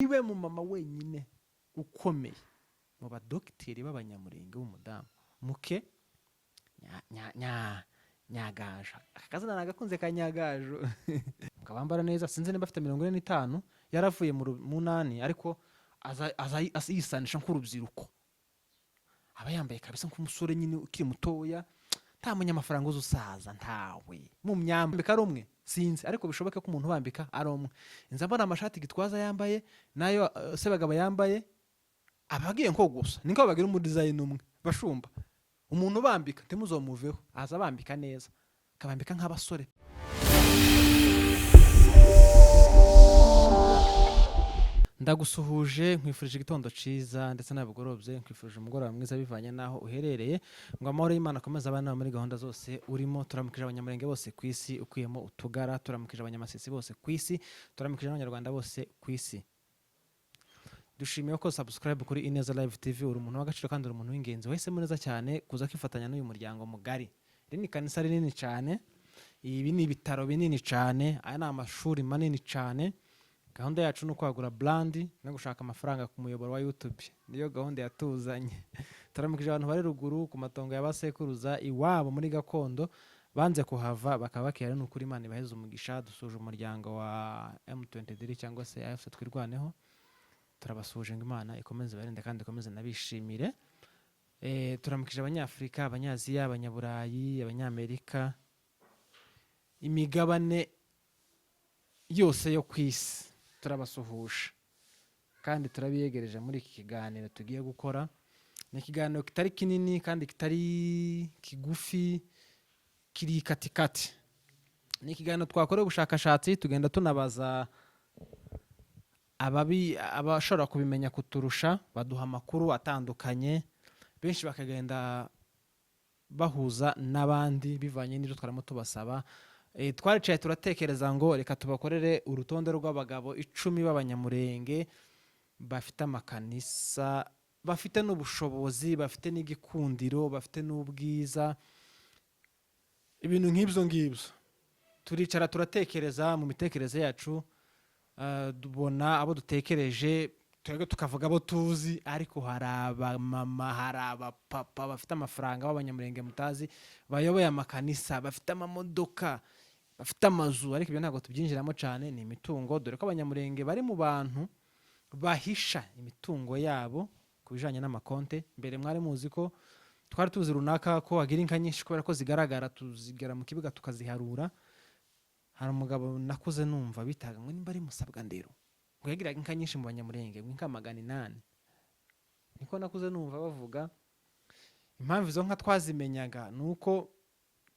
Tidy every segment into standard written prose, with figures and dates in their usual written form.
Niwe mumama wenyine ukomeye mu badogiteri b'Abanyamurenge w'umudamu, muke Nyagaju. Aka kazina nagakunze ka Nyagaju. Mugabo wambara neza, sinzi niba afite 45, yaravuye mu nani, ariko aza yisanisha nk'urubyiruko, aba yambaye kabisa nk'umusore nyine ukiri mutoya. Nta munyamafaranga uzi usaza, ntawe. Mu myambika ari umwe, sinzi, ariko bishoboke ko umuntu ubambika ari umwe. Nza mbona amashati Gitwaza yambaye nayo Sebagabo yambaye, aba agiye nko gusa niko bagira umudizayini umwe. Bashumba, umuntu ubambika ntimuzomuveho, aza abambika neza, akabambika nk'abasore. Ndagusuhuje, nkwifurije igitondo cyiza ndetse n'abugorobye, nkwifurije umugoroba mwiza bivanye n'aho uherereye, ngo amahoro y'Imana akomeze abane nawe muri gahunda zose urimo. Turamukije Abanyamurenge bose ku isi ukuyemo utugara, turamukije Abanyamasisi bose ku isi, turamukije n'Abanyarwanda bose ku isi. Dushimiye ko subscribe kuri Ineza Live TV. Uri umuntu w'agaciro kandi uri umuntu w'ingenzi, wahisemo neza cyane kuza kwifatanya n'uyu muryango mugari. Iri ni ikanisa rinini cyane, ibi ni ibitaro binini cyane, aya ni amashuri manini cyane. Gahunda yacu ni ukwagura brand no gushaka amafaranga ku muyoboro wa YouTube, niyo gahunda yatuzanye. Turamukije abantu bari ruguru ku matongo ya basekuruza iwabo muri gakondo, banze kuhava bakaba bakihari. Ni ukuri Imana ibaheze umugisha. Dusuje umuryango wa M23 cyangwa se AFC Twirwaneho, turabasuhuje ngo Imana ikomeze ibarinde kandi ikomeze nabishimire. Turamukije Abanyafurika, Abanyaziya, Abanyaburayi, Abanyamerika, imigabane yose yo ku isi turabasuhuje kandi turabiyegereje muri iki kiganiro tugiye gukora. Ni ikiganiro kitari kinini kandi kitari kigufi, kiri katikati. Ni ikiganiro twakorewe ubushakashatsi, tugenda tunabaza abashobora kubimenya kuturusha, baduha amakuru atandukanye, benshi bakagenda bahuza n'abandi bivanye n'ibyo twarimo tubasaba. Twaricaye turatekereza ngo reka tubakorere urutonde rw'abagabo 10 b'Abanyamurenge bafite amakanisa, bafite n'ubushobozi, bafite n'igikundiro, bafite n'ubwiza, ibintu nk'ibyo ngibyo. Turicara turatekereza, mu mitekerereze yacu tubona abo dutekereje twebwe, tukavuga abo tuzi, ariko hari abamama, hari abapapa bafite amafaranga b'Abanyamurenge mutazi, bayoboye amakanisa, bafite amamodoka, bafite amazu, ariko ibyo ntabwo tubyinjiramo cyane, ni imitungo, dore ko Abanyamurenge bari mu bantu bahisha imitungo yabo ku bijyanye n'amakonte. Mbere mwari muzi ko twari tuzi runaka ko agira inka nyinshi kubera ko zigaragara, tuzigera mu kibuga tukaziharura. Hari umugabo nakuze numva bitaga ngo nimba ari Musabwa Ndero, ngo yagiraga inka nyinshi mu Banyamurenge, ngo inka 800, niko nakuze numva bavuga. Impamvu izo nka twazimenyaga ni uko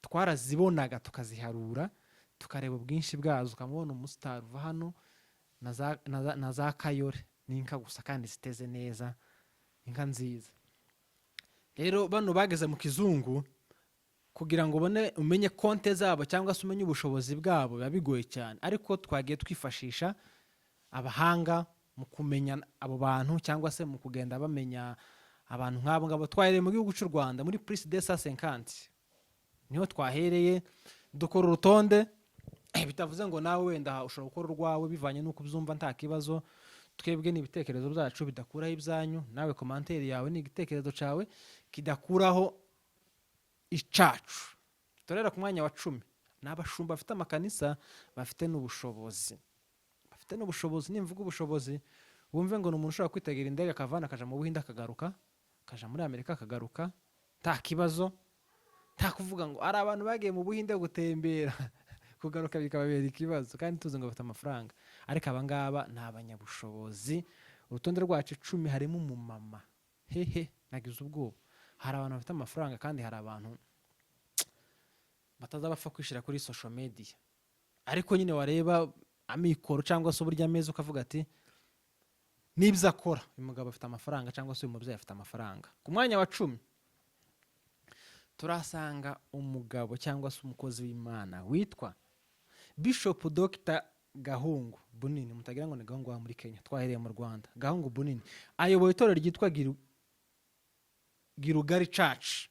twarazibonaga, tukaziharura, tukareba ubwinshi bwazo, ukamubona umusitari uva hano na za Kayore, ni inka gusa kandi ziteze neza, inka nziza. Rero bano bageze mu kizungu, kugira ngo ubone umenye konte zabo cyangwa se umenye ubushobozi bwabo biba bigoye cyane, ariko twagiye twifashisha abahanga mu kumenya abo bantu cyangwa se mu kugenda bamenya abantu nk'abo ngabo. Twahereye mu gihugu cy'u Rwanda, muri plus de 150 niho twahereye dukora urutonde. Bitavuze ngo nawe wenda ushobora gukora urwawe bivanye n'uko ubyumva, nta kibazo. Twebwe ni ibitekerezo byacu bidakuraho ibyanyu, nawe commentaire yawe ni igitekerezo cyawe kidakuraho icacu. Turera ku mwanya wa 10 ni abashumba bafite amakanisa, bafite n'ubushobozi, bafite n'ubushobozi. Nimvuga ubushobozi, wumve ngo ni umuntu ushobora kwitegera indege akavana akaja mu Buhinde akagaruka, akaja muri Amerika akagaruka, nta kibazo, nta kuvuga ngo hari abantu bagiye mu Buhinde gutembera, kugaruka bikababera ikibazo kandi tuzi ngo bafite amafaranga. Ariko aba ngaba ni abanyabushobozi. Urutonde rwacu 10 harimo umumama. Hehe, nagize ubwoba. Hari abantu bafite amafaranga kandi hari abantu bataza bapfa kwishyira kuri social media, ariko nyine wareba amikoro cyangwa se uburyo ameze ukavuga ati n'ibyo akora, uyu mugabo afite amafaranga cyangwa se uyu mubyeyi afite amafaranga. Ku mwanya wa 10 turasanga umugabo cyangwa se umukozi w'Imana witwa Bishop Dr Gahungu Bunini. Mutagira ngo ni Gahungu wa muri Kenya, twahereye mu Rwanda. Gahungu Bunini ayoboye itorero ryitwa Girugari Church.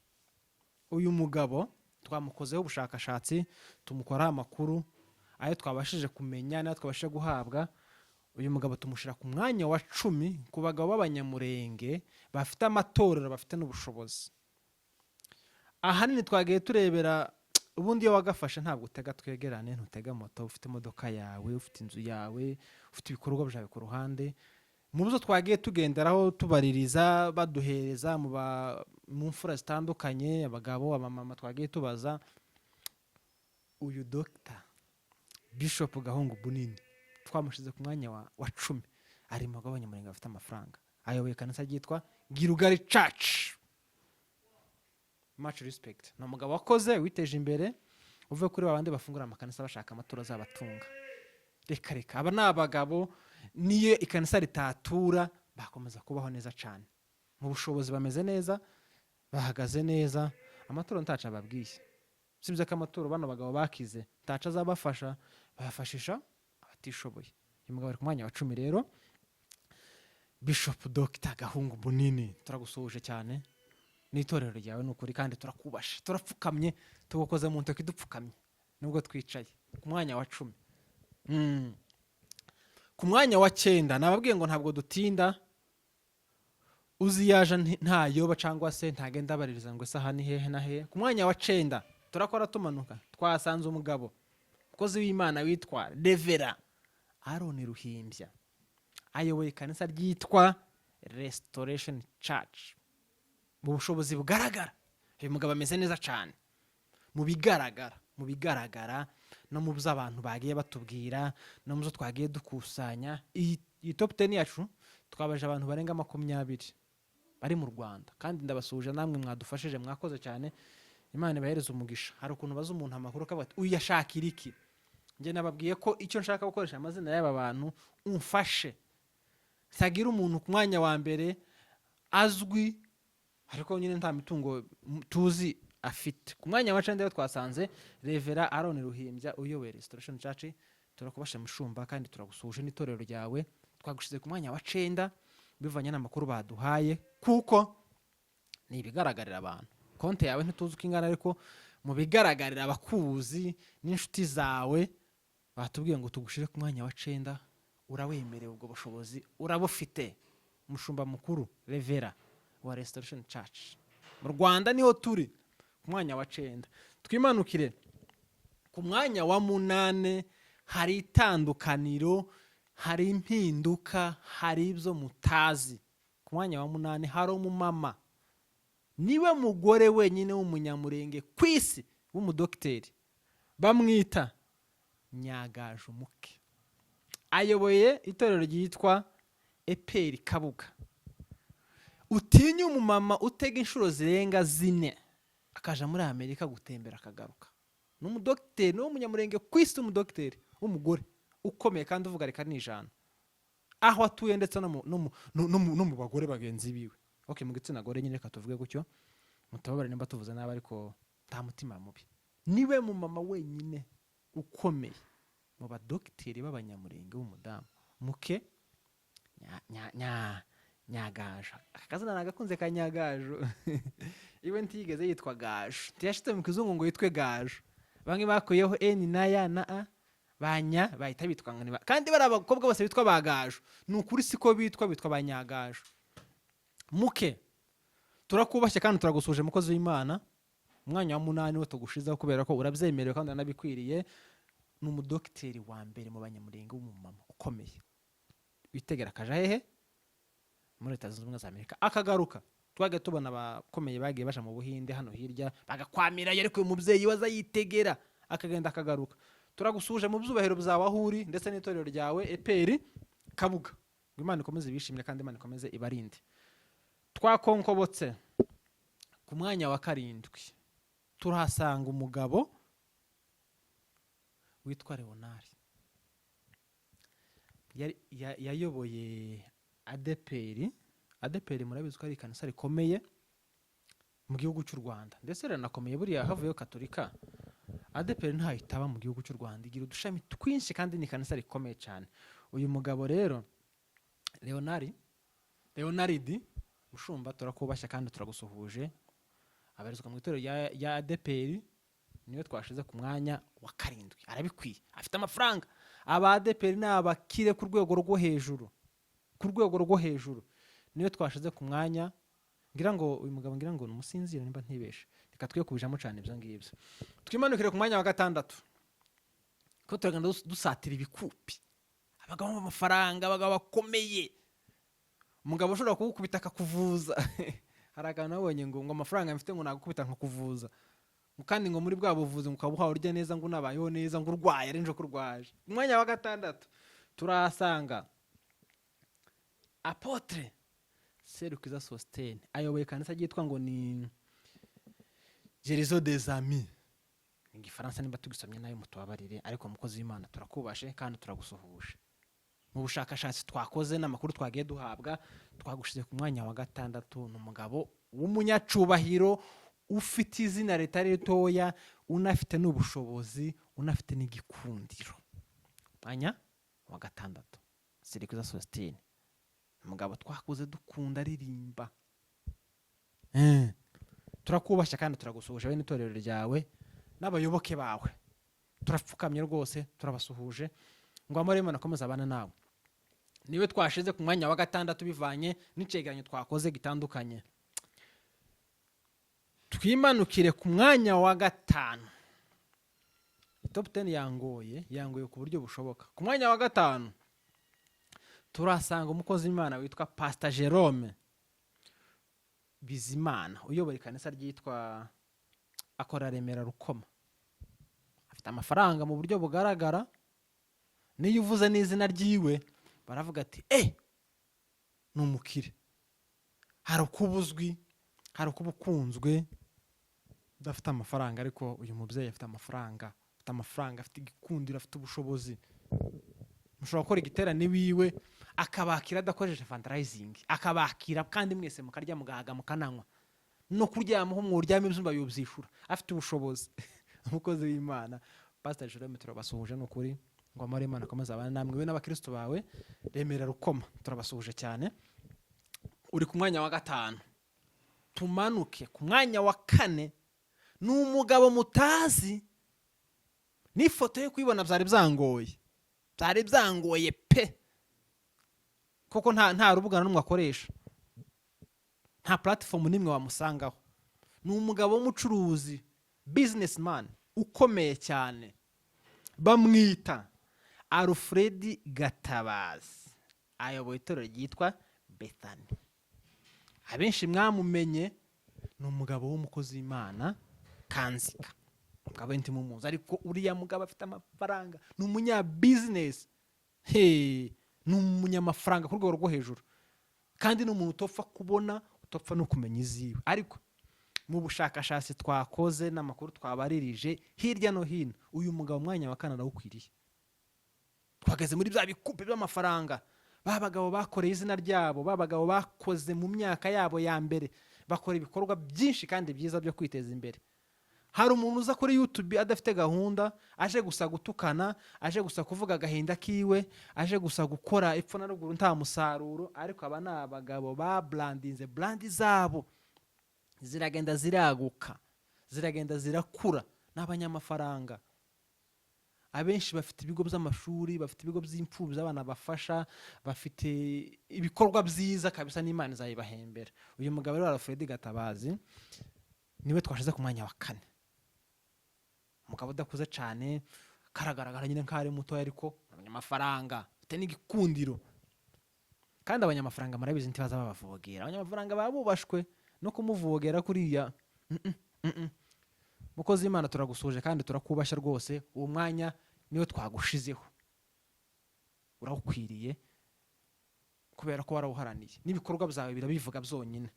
Uyu mugabo twamukozeho ubushakashatsi, tumukoraho amakuru, ayo twabashije kumenya n'ayo twabashije guhabwa. Uyu mugabo tumushyira ku mwanya wa 10 ku bagabo b'Abanyamurenge bafite amatorero, bafite n'ubushobozi. Ahanini twagiye turebera, ubundi iyo wagafashe ntabwo utega twegerane, ntutega moto, ufite imodoka yawe, ufite inzu yawe, ufite ibikorwa byawe ku ruhande. Mu byo twagiye tugenderaho tubaririza, baduhereza mu mfura zitandukanye, abagabo, abamama twagiye tubaza, uyu Dr Bishop Gahungu Bunini twamushyize ku mwanya wa 10. Ari mu bagabo b'Abanyamurenge bafite amafaranga, ayoboye ikanisa ryitwa Girugari Church. Much respect. Ni umugabo wakoze, witeje imbere, uvuye kuri babandi bafungura amakanisa bashaka amaturo azabatunga. Reka reka, aba ni abagabo niyo ikanisa ritatura bakomeza kubaho neza cyane. Mu bushobozi bameze neza, bahagaze neza. Amaturo ntaco ababwiye, sibyo ko amaturo bano bagabo bakize ntaco azabafasha, bayafashisha abatishoboye. Uyu mugabo ari ku mwanya wa 10 rero. Bishop Dr Gahungu Bunini, turagusuhuje cyane n'itorero ryawe, ni ukuri, kandi turakubasha, turapfukamye, tugukoze mu ntoki dupfukamye nubwo twicaye. Ku mwanya wa 10. Ku mwanya wa 9, nababwiye ngo ntabwo dutinda, uzi yaje ntayoba cyangwa se ntagenda abaririza ngo ese aha ni hehe na hehe. Ku mwanya wa 9 turakora tumanuka, twasanze umugabo umukozi w'Imana witwa Reverend Aaron Ruhimbya, ayoboye ikanisa ryitwa Restoration Church. Mu bushobozi bugaragara uyu mugabo ameze neza cyane, mu bigaragara no mu byo abantu bagiye batubwira no mu byo twagiye dukusanya. Iyi top 10 yacu twabaje abantu barenga 20 bari mu Rwanda, kandi ndabasuhuje namwe mwadufashije, mwakoze cyane, Imana ibahereze umugisha. Hari ukuntu baza umuntu amakuru akavuga ati uyu yashakira iki. Njye nababwiye ko icyo nshaka gukoresha amazina y'aba bantu, umfashe ntagira umuntu ku mwanya wa mbere azwi ariko nyine nta mitungo tuzi afite. Ku mwanya wa 9 rero twasanze Reverend Aaron Ruhimbya uyoboye Restoration Church. Turakubasha mushumba, kandi turagusuhuje n'itorero ryawe. Twagushyize ku mwanya wa 9 bivanye n'amakuru baduhaye, kuko ni ibigaragarira abantu. Konti yawe ntituzi uko ingana, ariko mu bigaragarira abakuzi n'inshuti zawe batubwiye ngo tugushyire ku mwanya wa 9. Urawemerewe, ubwo bushobozi urabufite, umushumba mukuru Reverend wa Restoration Church mu Rwanda. Niho turi ku mwanya wa 9. Twimanukire ku mwanya wa 8. Hari itandukaniro, hari impinduka, hari ibyo mutazi. Ku mwanya wa 8 hari umumama, niwe mugore wenyine w'Umunyamurenge ku isi w'umudogiteri, bamwita Nyagaju Muke, ayoboye itorero ryitwa EPR Kabuga. Utinye umumama utega inshuro zirenga 4 akaja muri Amerika gutembera akagaruka. Ni umudogiteri, ni Umunyamurenge ku isi w'umudogiteri w'umugore ukomeye kandi uvuga reka ni ijana aho atuye, ndetse no mu bagore bagenzi biwe. Okay, mu gitsina gore nyine, reka tuvuge gutyo, mutababare nimba tuvuze nabi, ariko nta mutima mubi. Niwe mumama wenyine ukomeye mu badogiteri b'Abanyamurenge w'umudamu, Muke Nyagaju. Aka kazina nagakunze ka Nyagaju. Iwe ntiyigeze yitwa Gaju, ntiyashitse mu kizungu ngo yitwe Gaju. Bamwe bakuyeho n na ya na a banya bahita bitwa ngo ni kandi bari abakobwa bose bitwa ba Gaju. Ni ukuri siko bitwa, bitwa ba Nyagaju. Muke, turakubashye kandi turagusuhuje, mukozi w'Imana. Umwanya wa 8 wo tugushizeho kubera ko urabyemerewe kandi uranabikwiriye. Ni umudogiteri wa mbere mu Banyamurenge w'umumama ukomeye, witegera akaja hehe? Muri Leta Zunze Ubumwe za Amerika akagaruka. Twagiye tubona abakomeye bagiye baja mu Buhinde hano hirya bagakwamirayo, ariko uyu mubyeyi we aza yitegera akagenda akagaruka. Turagusuhuje mu byubahiro byawe aho uri, ndetse n'itorero ryawe EPR Kabuga. Ngo Imana ikomeze ibishimire kandi Imana ikomeze ibarinde. Twakonkobotse ku mwanya wa 7, turahasanga umugabo witwa Leonard. Yayoboye ADEPR. ADEPR murabizi ko ari ikanisa rikomeye mu gihugu cy'u Rwanda, ndetse riranakomeye buriya havuyeho Katolika. ADEPR ntayo itaba mu gihugu cy'u Rwanda, igira udushami twinshi kandi ni ikanisa rikomeye cyane. Uyu mugabo rero Leonard, Leonardi Mushumba, turakubashya kandi turagusuhuje. Abarizwa mu itorero rya ADEPR. Niwe twashize ku mwanya wa karindwi. Arabikwiye, afite amafaranga. Abadeperi ni abakire ku rwego rwo hejuru, ku rwego rwo hejuru. Niwe twashize ku mwanya. Ngira ngo uyu mugabo, ngira ngo ni umusinziro nimba ntibeshe. Reka twe kubijamo cyane ibyo ngibyo, twimanukire ku mwanya wa gatandatu, ko turagenda dusatira ibikupi. Abagabo b'amafaranga, abagabo bakomeye, umugabo ushobora kugukubita akakuvuza. Hari akantu nabonye ngo amafaranga mfite, ngo nagukubita nkakuvuza, ngo kandi ngo muri bwa buvuzi ngo ukaba uhawe urya neza, ngo unabayeho neza, ngo urwaye ari njo kurwaje. Ku mwanya wa gatandatu turahasanga Apôtre Serukiza Sositene, ayoboye kanisa ryitwa ngo ni Guérison des Amis. Ni Igifaransa, nimba tugisomye nayo mutubabarire, ariko umukozi w'Imana turakubashe kandi turagusuhuje. Mu bushakashatsi twakoze n'amakuru twagiye duhabwa, twagushize ku mwanya wa gatandatu. Ni umugabo w'umunyacubahiro, ufite izina ritari ritoya, unafite n'ubushobozi, unafite n'igikundiro. Mwanya wa gatandatu, Serukiza Sositene, umugabo twakuze dukunda aririmba. Turakubashya kandi turagusuhuje, bene itorero ryawe n'abayoboke bawe. Turapfukamye rwose, turabasuhuje, ngo amahoro y'Imana akomeze abane nawe. Niwe twashize ku mwanya wa gatandatu bivanye n'icegeranyo twakoze gitandukanye. Twimanukire ku mwanya wa gatanu. Top 10 yangoye, yangoye ku buryo bushoboka. Ku mwanya wa gatanu turasanga umukozi w'Imana witwa Pastor Jerome Bizimana, uyobora ikanisa ryitwa akora Remera Rukoma. Afite amafaranga mu buryo bugaragara. Niyo uvuze n'izina ryiwe baravuga ati: "Eh, ni umukire." Hari ukuba uzwi, hari ukuba ukunzwe udafite amafaranga, ariko uyu mubyeyi afite amafaranga, afite amafaranga, afite igikundiro, afite ubushobozi. Mushobora gukora igiterane iwiwe akabakira adakoresheje fundraising, akabakira kandi mwese mukarya, mugahaga, mukananywa, no kuryamaho mwuryama ibyumba yobyishura. Afite ubushobozi. Umukozi w'Imana Pastor Jerome, turabasuhuje ni ukuri, ngo amahoro y'Imana akomeze abane namwe, we n'abakristo bawe Remera Rukoma. Turabasuhuje cyane, uri ku mwanya wa gatanu. Tumanuke ku mwanya wa kane. Ni umugabo mutazi, n'ifoto ye kuyibona byari byangoye, byari byangoye pe, kuko nta rubuga na rumwe akoresha, nta platform n'imwe wamusangaho. Ni umugabo w'umucuruzi, businessman ukomeye cyane, bamwita Alfred Gatabazi, ayoboye itorero ryitwa Bethany. Abenshi mwamumenye ni umugabo w'umukozi w'Imana Kanzika. Umugabo we ntimumuzi, ariko uriya mugabo afite amafaranga, ni umunyabizinesi. Hey, ni umunyamafaranga ku rwego rwo hejuru, kandi ni umuntu utopfa kubona, utopfa no kumenya iziwe. Ariko mu bushakashatsi twakoze n'amakuru twabaririje hirya no hino, uyu mugabo umwanya wa kane arawukwiriye. Twageze muri bya bikupe by'amafaranga, ba bagabo bakoreye izina ryabo, ba bagabo bakoze mu myaka yabo ya mbere, bakora ibikorwa byinshi kandi byiza byo kwiteza imbere. Hari umuntu uza kuri YouTube adafite gahunda, aje gusa gutukana, aje gusa kuvuga agahinda kiwe, aje gusa gukora epfo na ruguru, nta musaruro. Ariko aba ni abagabo ba brandinze brand zabo, ziragenda ziraguka, ziragenda zirakura. Ni abanyamafaranga. Abenshi bafite ibigo by'amashuri, bafite ibigo by'imfubyi, abana bafasha, bafite ibikorwa byiza kabisa, n'Imana izabibahembera. Uyu mugabo rero Alfred Gatabazi niwe twashize ku mwanya wa kane. Umugabo udakuze cyane, karagaragara nyine nk'aho ari mutoya, ariko ni umunyamafaranga, afite n'igikundiro. Kandi abanyamafaranga murabizi, ntibaza babavogera. Abanyamafaranga baba bubashwe no kumuvogera kuriya. Mukozi w'Imana, turagusuhuje kandi turakubashya rwose. Uwo mwanya niwe twagushizeho, urawukwiriye kubera ko warawuharaniye, n'ibikorwa byawe birabivuga byonyine.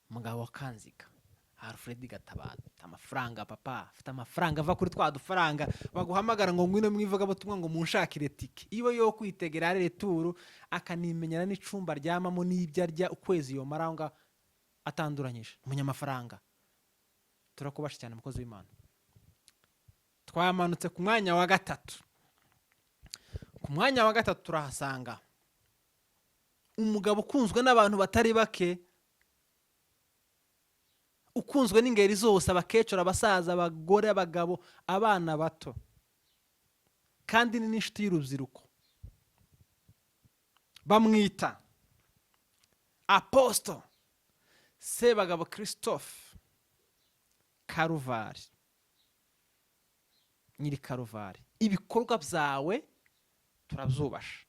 Umugabo wa Kanziga, Alfred Gatabazi, afite amafaranga papa, afite amafaranga ava kuri twa dufaranga baguhamagara ngo ngwino mu ivugabutumwa, ngo munshakire tike iwe yo kwitegera retour, akanimenyera n'icumba aryamamo n'ibyo arya ukwezi yomara aho ngaho atanduranyije. Umunyamafaranga, turakubasha cyane, umukozi w'Imana. Twamanutse ku mwanya wa gatatu. Ku mwanya wa gatatu turahasanga umugabo ukunzwe n'abantu batari bake. Ukunzwe n'ingeri zose, abakecuru, abasaza, abagore, abagabo, abana bato, kandi ni n'inshuti y'urubyiruko. Bamwita Apostle Sebagabo Christophe Karuvari, nyiri Karuvari. Ibikorwa byawe turabyubasha,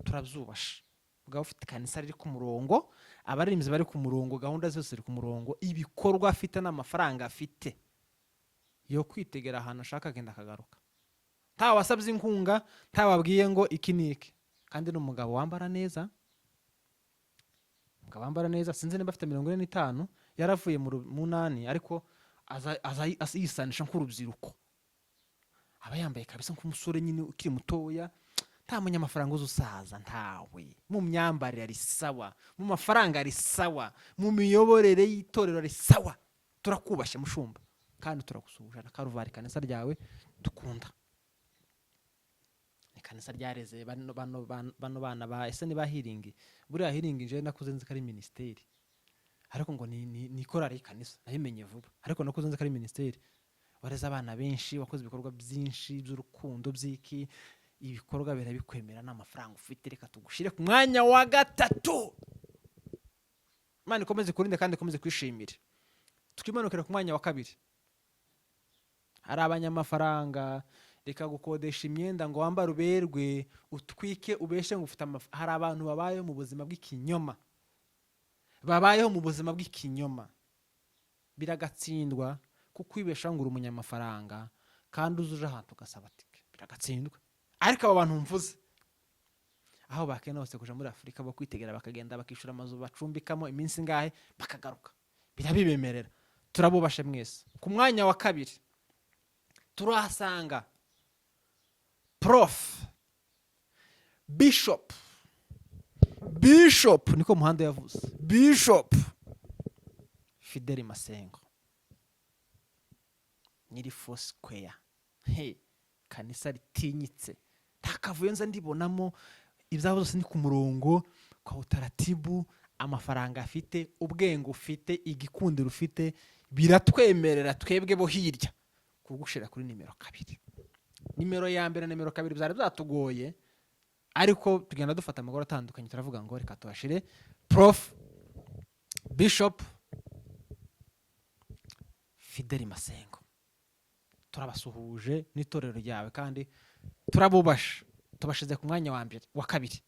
turabyubasha. Ubwo ufite ikanisa riri ku murongo, abaririmbyi bari ku murongo, gahunda zose ziri ku murongo, ibikorwa afite n'amafaranga afite yo kwitegera ahantu ashaka agenda akagaruka, ntawe wasabye inkunga, ntawe wabwiye ngo iki ni iki. Kandi ni umugabo wambara neza, umugabo wambara neza. Sinzi niba afite 45, yaravuye mu nani, ariko aza yisanisha nk'urubyiruko, aba yambaye kabisa nk'umusore nyine ukiri mutoya. Nta munyamafaranga uzi usaza, ntawe. Mu myambarire ari sawa, mu mafaranga ari sawa, mu miyoborere y'itorero ari sawa. Turakubashye mushumba, kandi turagusuhuje na Karuvari, kanisa ryawe dukunda. Ni kanisa ryareze bano bana ba ese niba Healing. Buriya Healing njewe nakuze nzi ko ari minisiteri, ariko ngo ni korali y'kanisa, nabimenye vuba, ariko nakuze nzi ko ari minisiteri. Wareze abana benshi, wakoze ibikorwa byinshi by'urukundo by'iki, ibikorwa birabikwemera n'amafaranga ufite. Reka tugushyire ku mwanya wa gatatu. Imana ikomeze ikurinde kandi ikomeze kwishimire. Twimanukire ku mwanya wa kabiri. Hari abanyamafaranga, reka gukodesha imyenda ngo wambare uberwe, utwike, ubeshe ngo ufite amafaranga. Hari abantu babayeho mu buzima bw'ikinyoma, babayeho mu buzima bw'ikinyoma. Biragatsindwa kuko wibeshaho ngo uri umunyamafaranga kandi uzi uje ahantu ugasaba tike, biragatsindwa. Ariko aba bantu mvuze, aho bakenda hose kuja muri Afurika bakwitegera, bakagenda bakishyura amazu bacumbikamo iminsi ingahe, bakagaruka, birabibemerera. Turabubashe mwese. Ku mwanya wa kabiri turahasanga Prof Bishop, Bishop niko muhanda yavuze, Bishop Fideli Masengo, nyiri Foursquare. He kanisa ritinyitse, nta kavuyo nza ndibonamo, ibyabo byose ni ku murongo, kwa utaratibu. Amafaranga afite, ubwenge ufite, igikundiro ufite, biratwemerera twebwe bo hirya kugushira kuri nimero 2. Nimero ya mbere na nimero 2 byari byatugoye, ariko tugenda dufata amagoro atandukanye, turavuga ngo reka tuhashire Prof Bishop Fideli Masengo. Turabasuhuje n'itorero ryawe kandi turabubasha, tubashize ku mwanya wa mbere, wa kabiri,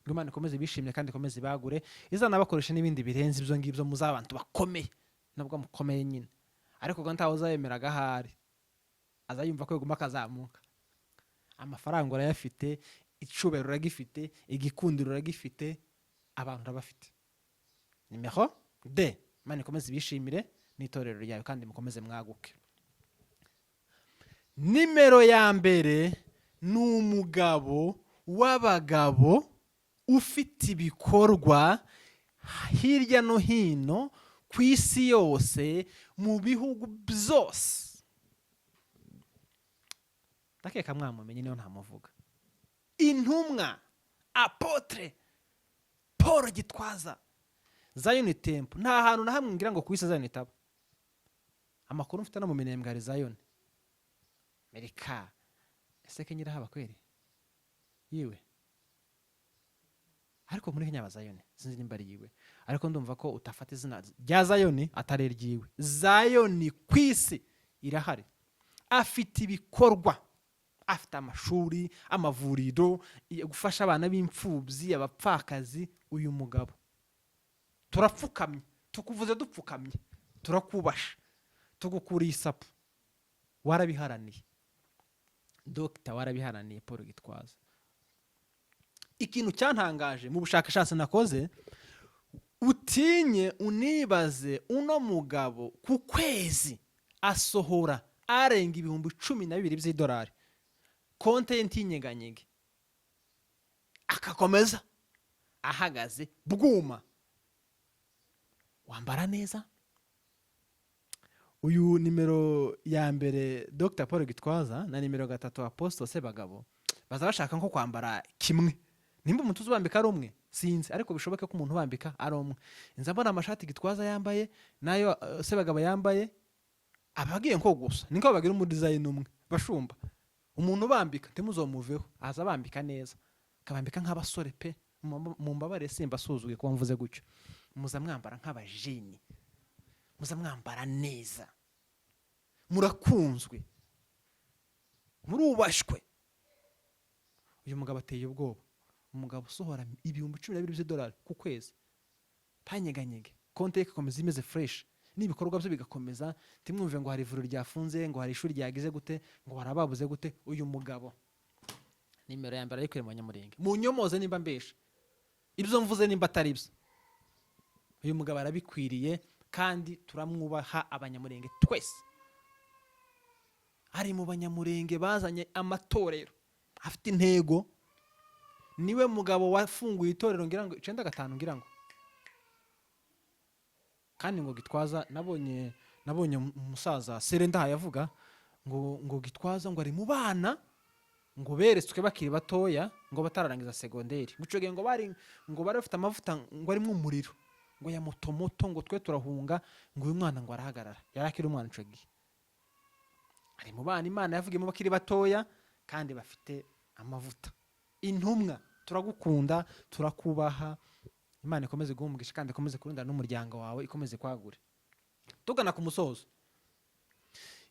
ngo Imana ikomeze bishimye kandi ikomeze ibagure, izanabakoresha n'ibindi birenze ibyo ngibyo, muzaba abantu bakomeye. Nubwo mukomeye nyine, ariko ubwo ntawe uzayemeraga, ahari azayumva ko yaguma akazamuka. Amafaranga urayafite, icubahiro uragifite, igikundiro uragifite, abantu urabafite. Nimero deux, Imana ikomeze ibishimire n'itorero ryawe kandi mukomeze mwaguke. Nimero ya mbere ni umugabo w'abagabo ufite ibikorwa hirya no hino ku isi yose, mu bihugu byose. Ndakeka mwamumenye niyo ntamuvuga. Intumwa Apôtre Paul Gitwaza, Zion Temple. Nta hantu na hamwe ngira ngo ku isi Zion itaba. Amakuru mfite, no mu Minembwe hari Zion. Amerika, ese Kenya irahaba kweri yiwe? Ariko muri Kenya aba Zion, sinzi nimba ari yiwe, ariko ndumva ko utafata izina rya Zion atari iryiwe. Zion ku isi irahari. Afite ibikorwa, afite amashuri, amavuriro, gufasha abana b'imfubyi, abapfakazi. Uyu mugabo turapfukamye, tukuvuze dupfukamye, turakubasha, tugukuriye isapu. Warabiharaniye Dogita, warabiharaniye Paul Gitwaza. Ikintu cyantangaje mu bushakashatsi nakoze, utinye unibaze, uno mugabo ku kwezi asohora arenga 12,000 by'idolari, konte ye ntinyeganyege, akakomeza ahagaze bwuma. Wambara neza. Uyu nimero ya mbere Dr Paul Gitwaza na nimero 3 Apostle Sebagabo baza bashaka nko kwambara kimwe. Nimba umutuzo ubambika ari umwe, Sinzi, ariko bishoboke ko umuntu ubambika ari umwe. Nza mbona amashati Gitwaza yambaye nayo Sebagabo yambaye, abagiye nko gusa niko bagira umu design umwe. Bashumba, umuntu ubambika ntimuzomuveho, aza abambika neza, akabambika nk'abasore pe. Mumbabare, simbasuzuye kuba mvuze gutyo. Muza mwambara nk'abajeni, muza mwambara neza, murakunzwe, murubashwe. Uyu mugabo ateye ubwoba, umugabo usohora 12,000 by'idolari ku kwezi, ntanyeganyege, konti ye igakomeza imeze fresh, n'ibikorwa bye bigakomeza. Ntimwumve ngo hari ivuriro ryafunze, ngo hari ishuri ryagize gute, ngo hari ababuze gute. Uyu mugabo nimero ya mbere ari mu Banyamurenge. Munyomoze nimba mbesha, ibyo mvuze nimba atari byo. Uyu mugabo arabikwiriye kandi turamwubaha Abanyamurenge twese. Ari mu Banyamurenge bazanye amatorero afite intego. Niwe mugabo wafunguye itorero, ngira ngo 95, ngira ngo. Kandi ngo Gitwaza, nabonye umusaza Serendahaye avuga ngo Gitwaza ngo ari mu bana ngo beretswe bakiri batoya, ngo batararangiza segonderi. Ngo ico gihe ngo bari bafite amavuta ngo arimo umuriro ngo ya motomoto, ngo twe turahunga, ngo uyu mwana ngo arahagarara. Yari akiri umwana ico gihe. Ari mu bana Imana yavugiyemo bakiri batoya kandi bafite amavuta. Intumwa, turagukunda, turakubaha. Imana ikomeze guha umugisha kandi ikomeze kurindana n'umuryango wawe, ikomeze kwagura. Tugana ku musozo,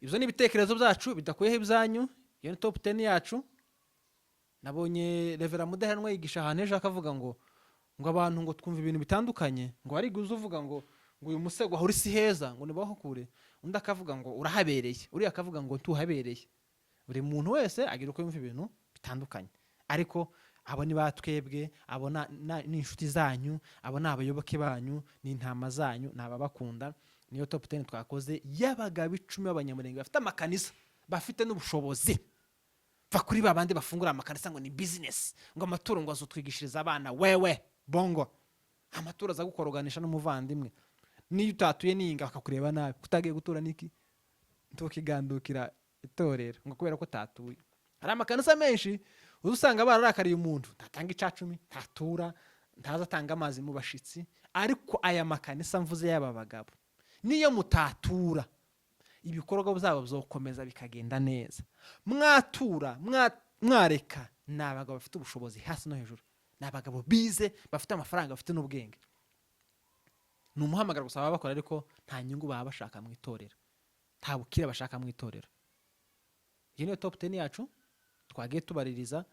ibyo ni ibitekerezo byacu bidakuyeho ibyanyu. Iyo ni top 10 yacu. Nabonye Reverend Mudaheranwa yigisha ahantu ejo, akavuga ngo abantu ngo twumva ibintu bitandukanye, ngo hari uza uvuga ngo uyu musego aho uri si heza, ngo nibahukure, undi akavuga ngo urahabereye, uriya akavuga ngo ntuhabereye. Buri muntu wese agira uko yumva ibintu bitandukanye, ariko abo ni ba twebwe, abo ni inshuti zanyu, abo ni abayoboke banyu, ni intama zanyu, ni ababakunda. Niyo top 10 twakoze y'abagabo 10 b'Abanyamurenge bafite amakanisa, bafite n'ubushobozi. Va kuri ba bandi bafungura amakanisa ngo ni business, ngo amaturo ngo azutwigishiriza abana. Wewe bongo, amaturo aza gukoroganisha n'umuvandimwe. Niyo utatuye n'iyinga bakakureba nabi, kutagiye gutura niki, ntukigandukira itorero ngo kubera ko utatuye. Hari amakanisa menshi uza usanga bararakariye umuntu ntatanga icacumi, ntatura, ntaza atanga amazi mu bashitsi. Ariko aya makanisa mvuze y'aba bagabo, niyo mutatura, ibikorwa byabo bizokomeza bikagenda neza. Mwatura, mwareka, ni abagabo bafite ubushobozi hasi no hejuru, ni abagabo bize, bafite amafaranga, bafite n'ubwenge. Ni umuhamagaro gusa baba bakora, ariko nta nyungu baba bashaka mu itorero, nta bukire bashaka mu itorero. Iyi niyo top 10 yacu twagiye tubaririza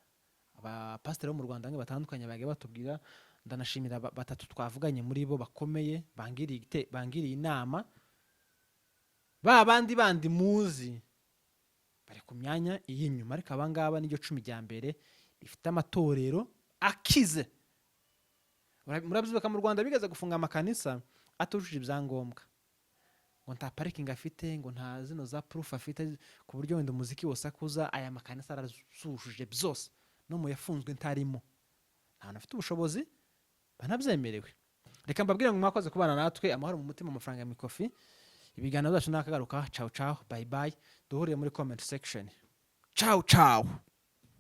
abapasiteri bo mu Rwanda bamwe batandukanye, bagiye batubwira. Ndanashimira batatu twavuganye muri bo bakomeye, bangiriye inama. Ba bandi muzi bari ku myanya y'inyuma, ariko abangaba niryo 10 rya mbere rifite amatorero akize. Murabyibuka mu Rwanda bigeze gufunga amakanisa atujuje ibyangombwa, ngo nta parking afite, ngo nta zino za proof afite, ku buryo wenda umuziki wose akuza. Aya makanisa arazujuje byose, no mu yafunzwe ntarimo. Nta bantu bafite ubushobozi banabyemerewe. Reka mbabwire ngo mwakoze kubana natwe. Amahoro mu mutima, amafaranga mu ikofi. Ibiganiro byacu nakagaruka. Ciao ciao, bye bye. Duhuriye muri comment section. Ciao ciao.